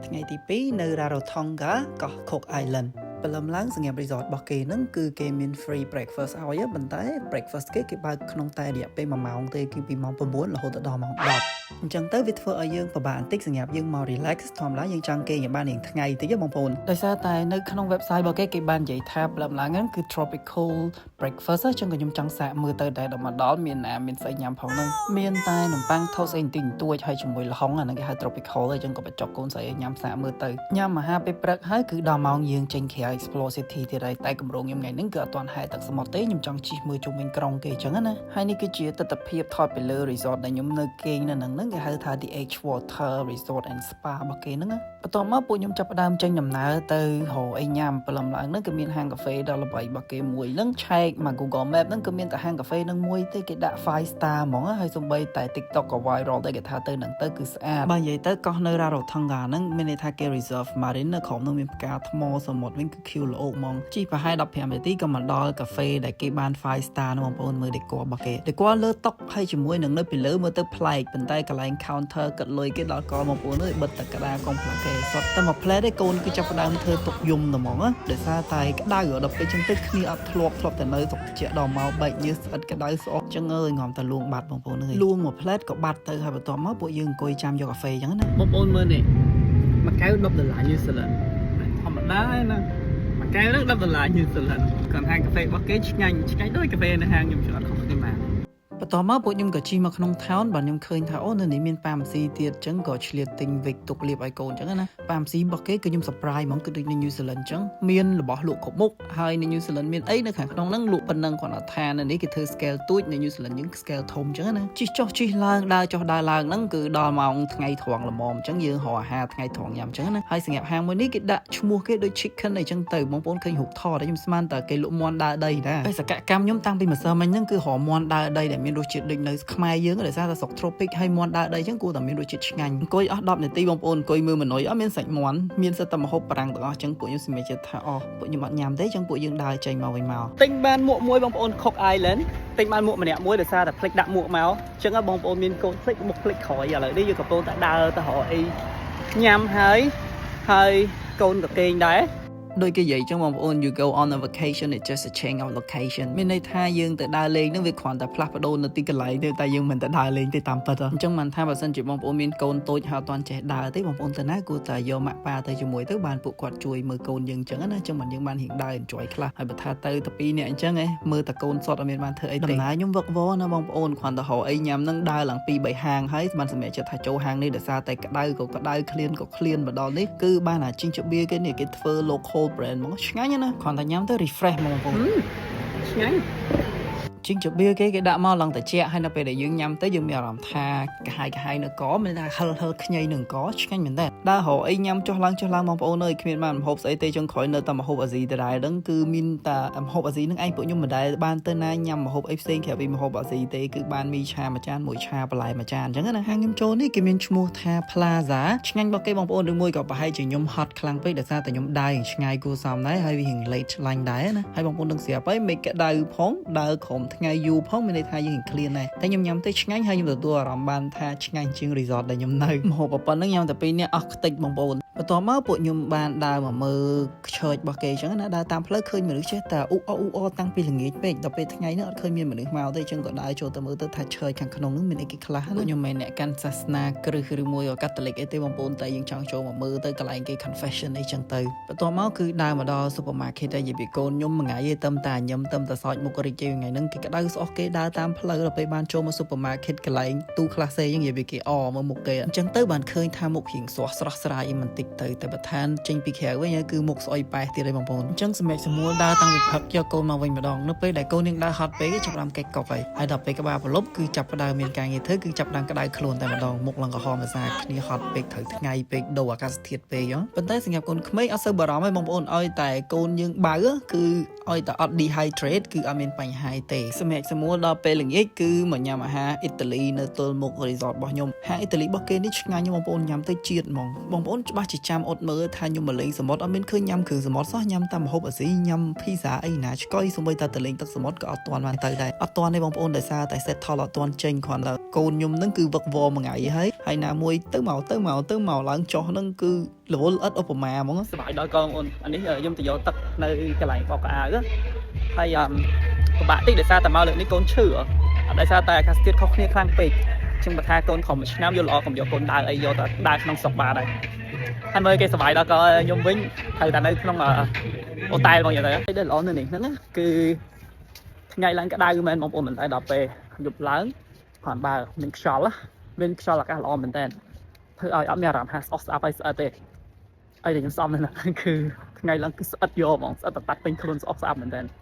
ថ្ងៃទី2នៅ Rarotonga កោះ Cook Island ព្រលឹមឡើងសម្រាប់ resort របស់គេហ្នឹងគឺគេមាន free breakfast ឲ្យប៉ុន្តែ breakfast គេគេបើកក្នុងតែរយៈពេល1ម៉ោងទេគឺពីម៉ោង9រហូតដល់ម៉ោង10អញ្ចឹងទៅវាធ្វើឲ្យយើងពិបាកបន្តិចសម្រាប់យើងមក relax ធម្មតាយើងចង់គេងឲ្យបានរៀងថ្ងៃតិចបងប្អូនដោយសារតែនៅក្នុង website របស់គេគេបាននិយាយថាព្រលឹមឡើងហ្នឹងគឺ tropical breakfast អញ្ចឹងក៏ខ្ញុំចង់សាកមើលទៅតែដល់មកដល់មានណាមានស្អីញ៉ាំផងហ្នឹងមានតែនំប៉័ង toast អីបន្តិចបន្តួចហើយជាមួយល្ហុងអាហ្នឹងគេហៅ tropical អញ្ចឹងក៏បញ្ចុកកូនស្រីឲ្យញ៉ាំសាកមើលទៅញ៉ាំអាហារពេលព្រឹកហើយគឺដល់ម៉ោងយើងចេញក្រៅ explore city ទៀតហើយតែកម្រងខ្ញុំថ្ងៃហ្នឹងគឺអត់ទាន់ហែទឹកសមុទ្រទេខ្ញុំចង់ជិះមើលជុំវិញក្រុងគេអញ្ចឹងណាហើយនេះគឺជាទស្សនភាពថតពីលើ resort ដែលខ្ញុំនៅគេងនៅហ្នឹងហ្នឹងគេហៅថា The Edge Water Resort and Spa របស់គេហ្នឹងណាបន្ទាប់មកពួកខ្ញុំចាប់ផ្ដើមចេញដំណើរទៅរកអីញ៉ាំព្រលឹមឡើងហ្នឹងគឺមានហាងកាហ្វេដ៏ល្បីរបស់គេមួយហ្នឹងឆែកមក Google Map ហ្នឹងគឺមានតែហាងកាហ្វេហ្នឹងមួយទេគេដាក់ 5 star ហ្មងហើយសំបីតែ TikTok ក៏ viral ដែរគេថាទៅហ្នឹងទៅគឺស្អាតបើនិយាយទៅកោះនៅ Rarotonga ហ្នឹងមានន័យថាគេ reserve marine នៅក្រោមនោះមានផ្កាថ្មសមុទ្រវិញគឺខៀវល្អហ្មងជិះប្រហែល15នាទីក៏មកដល់កាហ្វេដែលគេបាន 5 star នោះបងប្អូនមើល decor របស់គេ decor លើតុហើយជាមួយនឹងនៅពីលើមើលទៅប្លែកប៉ុន្តែកន្លែង counter គិតលុយគេដល់កបងប្អូនអើយបិទតែក្តារកុំផ្លាគេសុទ្ធតែមួយផ្លែទេកូនគឺចាប់ផ្ដើមធ្វើទុកយំតែហ្មងណាដោយសារតែក្តៅដល់ពេលចឹងទៅគ្នាអត់ធ្លាប់ធ្លាប់តែនៅស្រុកត្រជាក់ដល់មកបែកញើសស្អិតក្តៅស្អកចឹងអើយងំតែលួងបាត់បងប្អូនអើយលួងមួយផ្លែក៏បាត់ទៅហើយបន្ទាប់មកពួកយើងអង្គុយចាំយកកាហ្វេចឹងណា បងប្អូនមើលនេះមួយកែវ10ដុល្លារញូហ្សេឡង់ធម្មតាឯណាមួយកែវហ្នឹង10ដុល្លារញូហ្សេឡង់គាត់ហាងកាហ្វេរបស់គេឆ្ងាញ់ឆ្ងាញ់ដូចកាហ្វេនៅហាងខ្ញុំជឿអត់ខុសគ្នាមក បន្ទាប់មកពួកខ្ញុំក៏ជិះមកក្នុង town បាទខ្ញុំឃើញថាអូនៅនេះមាន pharmacy ទៀតអញ្ចឹងក៏ឆ្លៀតទិញវិកទុកលាបឲ្យកូនអញ្ចឹងណា pharmacy របស់គេគឺខ្ញុំ surprise ហ្មងគឺដូចនៅ New Zealand អញ្ចឹងមានរបស់លក់គ្រប់មុខហើយនៅ New Zealand មានអីនៅខាងក្នុងហ្នឹងលក់ប៉ុណ្ណឹងគាត់ថានៅនេះគេធ្វើ scale ទូចនៅ New Zealand យើង scale ធំអញ្ចឹងណាជិះចុះជិះឡើងដើរចុះដើរឡើងហ្នឹងគឺដល់ម៉ោងថ្ងៃត្រង់ល្មមអញ្ចឹងយើងរកអាហារថ្ងៃត្រង់ញ៉ាំអញ្ចឹងណាហើយសម្រាប់ហាងមួយនេះគេដាក់ឈ្មោះគេដូច chicken អីចឹងទៅបងប្អូនឃើញរូបថតហើយខ្ញុំស្មានតើគេលក់មាន់ដើរដីណាបេសកកម្មខ្ញុំតាំងពីម្សិលមិញហ្នឹងគឺរកមាន់ដើរដីដែលមានរសជាតិដូចនៅខ្មែរយើងដោយសារតែស្រុក tropic ហើយមាន់ដើរដីចឹងគួរតែមានរសជាតិឆ្ងាញ់អង្គុយអស់10នាទីបងប្អូនអង្គុយមើលមនុយអត់មានសាច់មាន់មានសិតតែម្ហូបបារាំងទាំងអស់ចឹងពួកខ្ញុំសម្រេចចិត្តថាអូពួកខ្ញុំអត់ញ៉ាំទេចឹងពួកយើងដើរចេញមកវិញមក ទិញបានមួកមួយបងប្អូន Cook Island ទិញបានមួកម្នាក់មួយដោយសារតែភ្លេចដាក់មួកមកអញ្ចឹងបងប្អូនមានកូនភ្លេចមុខភ្លេចក្រោយឥឡូវនេះយើងកំពុងតែដើរទៅរកអីញ៉ាំហើយហើយកូនក៏គេងដែរ ដូចគេនិយាយចឹងបងប្អូន you go on a vacation, it's just a change of location មានន័យថាយើងទៅដើរលេងហ្នឹងវាគ្រាន់តែផ្លាស់ប្ដូរនៅទីកន្លែងទេតែយើងមិនទៅដើរលេងទេតាមពិតអញ្ចឹងមិនថាបើសិនជាបងប្អូនមានកូនតូចហើយអត់ទាន់ចេះដើរទេបងប្អូនទៅណាគួរតែយកម៉ាក់ប៉ាទៅជាមួយទៅបានពួកគាត់ជួយមើលកូនយើងចឹងណាចឹងមិនយើងបានរៀងដើរ enjoy ខ្លះហើយបើថាទៅតែពីរនាក់អញ្ចឹងឯងមើលតែកូនសុទ្ធអត់មានបានធ្វើអីទេដំណើរខ្ញុំវឹកវរណាបងប្អូនគ្រាន់តែរកអីញ៉ាំហ្នឹងដើរឡើង2 3ហាងហើយបានសម្រេចចិត្តថាចូលហាងនេះដោយសារតែក្តៅក៏ក្តៅឃ្លានក៏ឃ្លានមកដល់នេះគឺបានអា ginger beer គេនេះគេធ្វើ local brand ហ្មងឆ្ងាញ់ណាស់គ្រាន់តែញ៉ាំទៅ refresh ហ្មងបងប្អូន ឆ្ងាញ់ ginger beer គេគេដាក់មកឡើងត្រជាក់ហើយនៅពេលដែលយើងញ៉ាំទៅយើងមានអារម្មណ៍ថាកាហាយកាហាយនៅកមានថាហិលហិលខ្ញីនឹងកឆ្ងាញ់មែនតើដើររកអីញ៉ាំចុះឡើងចុះឡើងបងប្អូនអើយគ្មានបានម្ហូបស្អីទេចុងក្រោយនៅតែម្ហូបអាស៊ីដដែលហ្នឹងគឺមានតែម្ហូបអាស៊ីហ្នឹងឯងពួកខ្ញុំមិនដែលបានទៅណាញ៉ាំម្ហូបអីផ្សេងក្រៅពីម្ហូបអាស៊ីទេគឺបានមីឆាមួយចានមួយឆាបន្លែមួយចានអញ្ចឹងណាហាងខ្ញុំចូលនេះគេមានឈ្មោះថា Plaza ឆ្ងាញ់របស់គេបងប្អូនឬមួយក៏ប្រហែលជាខ្ញុំហត់ខ្លាំងពេកដោយសារតែខ្ញុំដើរយ៉ាងឆ្ងាយគួរសមដែរហើយវារៀង late ឡាញ់ដែរណាហើយបងប្អូនដឹងស្រាប់ហើយមេឃក្តៅផងដើរក្រុមថ្ងៃយូរផងមានន័យថាយើងរៀងឃ្លានដែរតែខ្ញុំញ៉ាំទៅឆ្ងាញ់ហើយខ្ញុំទទួលអារម្មណ៍បានថាឆ្ងាញ់ជាង resort ដែលខ្ញុំនៅម្ហូបប៉ុណ្្នឹងញ៉ាំតែពីរនាក់អស់ខ្ទេចបងប្អូនបន្ទាប់មកពួកខ្ញុំបានដើរមកមើល church របស់គេអញ្ចឹងណាដើរតាមផ្លូវឃើញមនុស្សចេះតែអ៊ុអអ៊ុអតាំងពីល្ងាចពេកដល់ពេលថ្ងៃនេះអត់ឃើញមានមនុស្សមកទេអញ្ចឹងក៏ដើរចូលទៅមើលទៅថា church ខាងក្នុងនោះមានអីគេខ្លះណាខ្ញុំមិនមែនអ្នកកាន់សាសនាគ្រឹះឬមួយក៏កាតូលិកអីទេបងប្អូនតែយើងចង់ចូលមកមើលទៅកន្លែងគេ confession អីចឹងទៅបន្ទាប់មកគឺដើរមកដល់ supermarket តែនិយាយពីកូនខ្ញុំមួយថ្ងៃឯងតំតាញឹមតំតាសោចមុខរីកជើងថ្ងៃហ្នឹងគេក្តៅស្អុះគេដើរតាមផ្លូវដល់ពេលបានចូលមក supermarket កន្លែងទូខ្លះសេអញ្ចឹងនិយាយពីគេអមើលមុខគេអញ្ចឹងទៅបានឃើញថាមុខរៀងស្រស់ស្រស់ស្រាយអីបន្តិចទៅតែបើឋានចេញពីក្រៅវិញគឺមុខស្អុយប៉ែសទៀតឯងបងប្អូនអញ្ចឹងសម្រាប់សម្មួលដើរតាំងពីព្រឹកយកកូនមកវិញម្ដងនៅពេលដែលកូននាងដើរហត់ពេកចាប់ផ្ដើមកេកកុកហើយហើយដល់ពេលក្បាលប្រលប់គឺចាប់ផ្ដើមមានការងារធ្វើគឺចាប់ផ្ដើមក្តៅខ្លួនតែម្ដងមុខឡើងក្រហមភាសាគ្នាហត់ពេកត្រូវថ្ងៃពេកដូរអាកាសធាតុពេកហ៎ប៉ុន្តែសម្រាប់កូនក្មេងអត់សូវបារម្ភទេបងប្អូនឲ្យតែកូនយើងបើគឺឲ្យតែអត់ dehydrate គឺអត់មានបញ្ហាទេ សម្រាប់សម្រួលដល់ពេលល្ងាចគឺមកញ៉ាំអាហារអ៊ីតាលីនៅទល់មុខ resort របស់ខ្ញុំហាងអ៊ីតាលីរបស់គេនេះឆ្ងាញ់បងប្អូនញ៉ាំទៅជាតិហ្មងបងប្អូនច្បាស់ជាចាំអត់មើលថាខ្ញុំមកលេងសមុទ្រអត់មានឃើញញ៉ាំគ្រឿងសមុទ្រសោះញ៉ាំតែម្ហូបអាស៊ីញ៉ាំភីហ្សាអីណាឆ្កុយសូម្បីតែទៅលេងទឹកសមុទ្រក៏អត់ទាន់បានទៅដែរអត់ទាន់ទេបងប្អូនដោយសារតែ settle អត់ទាន់ចេញគ្រាន់តែកូនខ្ញុំនឹងគឺវឹកវរមួយថ្ងៃហើយហើយណាមួយទៅមកទៅមកទៅមកឡើងចុះនឹងគឺរវល់ឥតឧបមាហ្មង សប្បាយដល់កងអូនអានេះខ្ញុំទៅយកទឹកនៅកន្លែងបោកអាវហើយអឺពិបាកតិចដោយសារតែមកលើកនេះកូនឈឺអត់ដោយសារតែអាកាសធាតុខុសគ្នាខ្លាំងពេកចឹងបើថាកូនខំមួយឆ្នាំយល់ល្អកុំយកកូនដើរអីយកតែដើរក្នុងស្រុកបានហើយហើយមើលគេសប្បាយដល់ក៏ខ្ញុំវិញត្រូវតែនៅក្នុងអូតែលមកយ៉ាងទៅហើយដែលល្អនៅនេះហ្នឹងគឺថ្ងៃឡើងក្តៅមែនបងប្អូនមិនតែដល់ពេលយប់ឡើងគ្រាន់បើមានខ្យល់មានខ្យល់អាកាសល្អមែនតើធ្វើឲ្យអត់មានអារម្មណ៍ថាស្អុះស្អាប់ហើយស្អិតទេ អីដែលខ្ញុំសំនៅហ្នឹងគឺថ្ងៃឡើងគឺស្អិតយកហ្មងស្អិតតតាត់ពេញខ្លួនស្អប់ស្អាប់មែនតើ។